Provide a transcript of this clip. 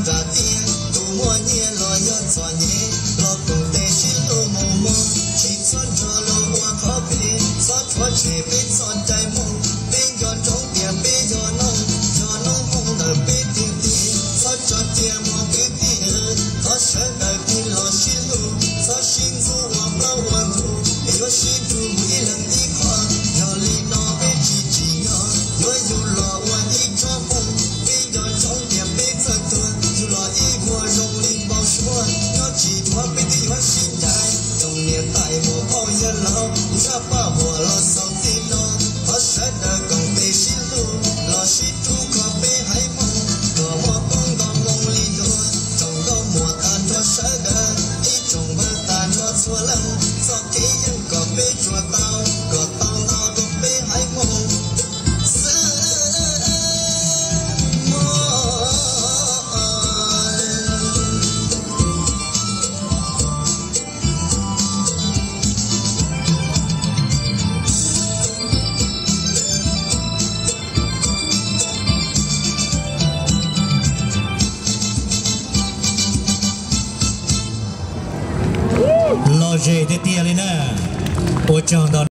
Ras tias tus muaj nyiaj los yog txom nyem, los koom tes sib hlub mus mog, tsis txhob nrog luag ua qhov phem, txhob rhuav tshem peb txoj cai Hmoob. Peb nco ntsoov tias peb yog noob, yog noob Hmoob ntawm peb tiag tiag, txhob tso cia mus kwv tij, thov sawv daws tig los sib hlub, txhob sib ntxub ua plaub ua ntug, yuav sib nrug mus ib leeg ib qho. Yog li no peb tsis tsim nyog yuav yug los ua ib tsob Hmoob. Peb nco ntsoov tias peb txawj tuag, yug los ib vuag zoo li npau suav, nyob tsis dhuav peb twb yuav sib ncaim. Tsoom niam tais muam phauj yawg laus, zaj paj huam los xaus txij no, thov sawv daws koom tes sib hlub, los sib rub kho peb haiv Hmoob, kom muaj koob nto moo li luag. Tsoom nkauj muam tag nrho sawv daws, ib tsoom npawg tag nrho txhua leej, txoj kev yeej kom peb tsuas tau, kom tau ntau rau peb haiv Hmoob xwb mog. Lom zem tiag tiag li na. Ua tsaug ntau.